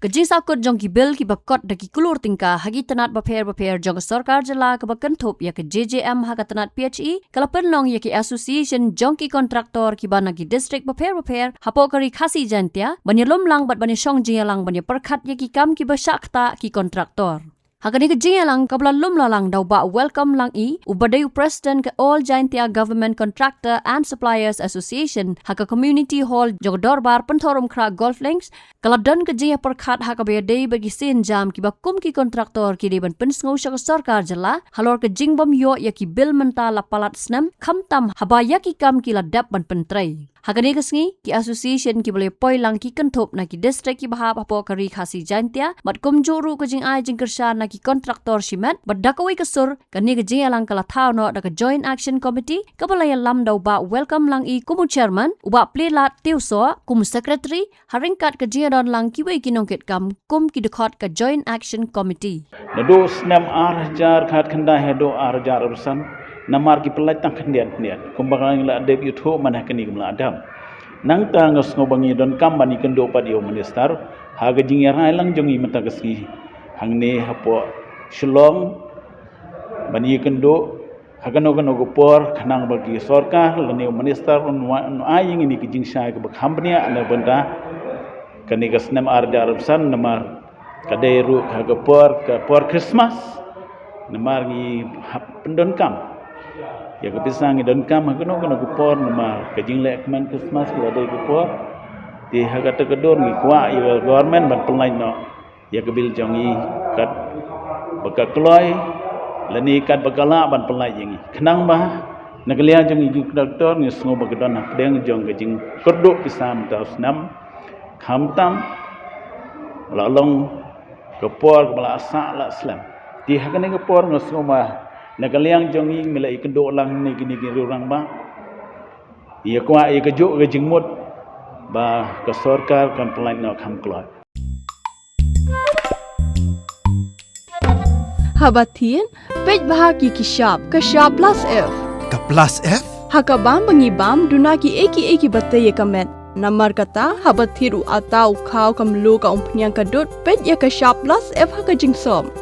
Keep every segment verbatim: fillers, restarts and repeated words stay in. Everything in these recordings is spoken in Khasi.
Ka jingsahkut jong ki bill kiba kot da ki klur tyngka ha ki tnat bapher bapher jong ka sorkar jylla kaba kynthup ïa ka J J M ha ka tnat P H E, ka la pynlong ïa ki association jong ki kontraktor kiba na ki district bapher bapher hapoh ka Ri Khasi Jaintia ban ïalum lang bad ban ïashong jingïalang ban ïapyrkhat ïa ki kam kiba shah ktah ki kontraktor. Ha kane ka jingïalang kaba la lum lang da u Bah Welcome Langi, uba dei u President ka All Jaintia Government Contractor and Suppliers Association, ha ka Community Hall jong ka Dorbar Pynthorumkhrah Golf Links, ka la don ka jingïapyrkhat ha kaba ïadei bad ki sienjam kiba kum ki kontraktor ki dei ban pynsngew sha ka sorkar jylla halor ka jingbym ïoh ïa ki bill mynta la palat snem, khamtam haba ïa ki kam ki la dep ban pyntrei. Ha kane ka sngi, ki association kiba la ïapoi lang ki kynthup na ki district kiba hap hapoh ka Ri Khasi Jaintia, bad kumjuh ruh ka jingai jingkyrshan na ki kontraktor shimet, bad da kawei ka sur, kane ka jingïalang ka la thaw noh da ka Joint Action Committee, kaba la ïalam da u Bah Welcome Langi kum u chairman, u Bah Plielad Tiewsoh kum u secretary, ha ryngkat ka jingïadon lang kiwei ki nongkitkam kum ki dkhot ka Joint Action Committee. Naduh snem ar hajar khatkhyndai haduh ar hajar arphew san, namar ki pynlait tang khyndiat khyndiat. Kumba ka la dep ïathuh man ha kane ka la dam. Nangta nga sngew ba ngi donkam ban ïakynduh pat ïa u minister, ha ka jingïarai lang jong ngi mynta ka sngi hangne hapoh Shillong, ban ïakynduh ha kano kano ka por, khnang ba ki sorkar lane u minister un wa-, un ai ïa ngi kine ki jingshai kaba kham bniah na bynta kane ka snem ar hajar arphew san, namar ka dei ruh ha ka por, ka por Christmas, namar ngi hap pyndonkam ïa ka pisa, ngi donkam ha kano kano ka por, namar ka jinglehkmen Christmas ka la dei ka por. Te ha kata ka dur ngi kwah ïa ka government ban pynlait noh ïa ka bill jong ngi katba ka kloi, lane katba ka lah ban pynlait ïa ngi. Khnang ba na ka liang jong ngi ki kontraktor ngi sngew ba ka don hapdeng jong ka jingkyrduh pisa mynta u snem, khamtam la long ka por kaba la sah la slem. Te ha kane ka por nga sngew ba na ka liang jong ngi, ngi la ïakynduh lang ne kine ki rangbah, ïa kwah ïa kajuh ka jingmut ba ka sorkar kan pynlait noh kham kloi. Haba thied, peit bha ki ki shap, ka shap plus F. Ka plus F? Ha ka bam ba ngi bam, duna kiei kiei kiba tei ïa ka met. Namar kata, haba thied u atta u khaw, ka mluh, ka umphniang, ka dud, peit ïa ka shap plus F ha ka jingsop.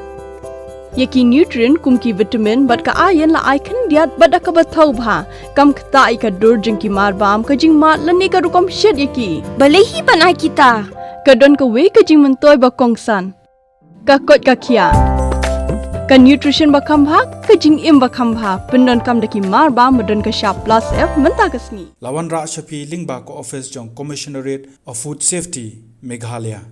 Ïa ki nutrient kum ki vitamin bad ka iron la ai khyndiat bad da kaba thaw bha. Kam ktah ïa ka dur jong ki mar bam, ka jingmad lane ka rukom shet ïa ki. Balei hi ban ai kita? Ka don kawei ka jingmyntoi ba kongsan. Ka koit ka khiah. Ka nutrition ba kham bha, ka jingim ba kham bha. Pyndonkam da ki mar bam ba don ka shap plus F mynta ka sngi. La wanrah sha phi lyngba ka office jong Commissionerate of Food Safety, Meghalaya.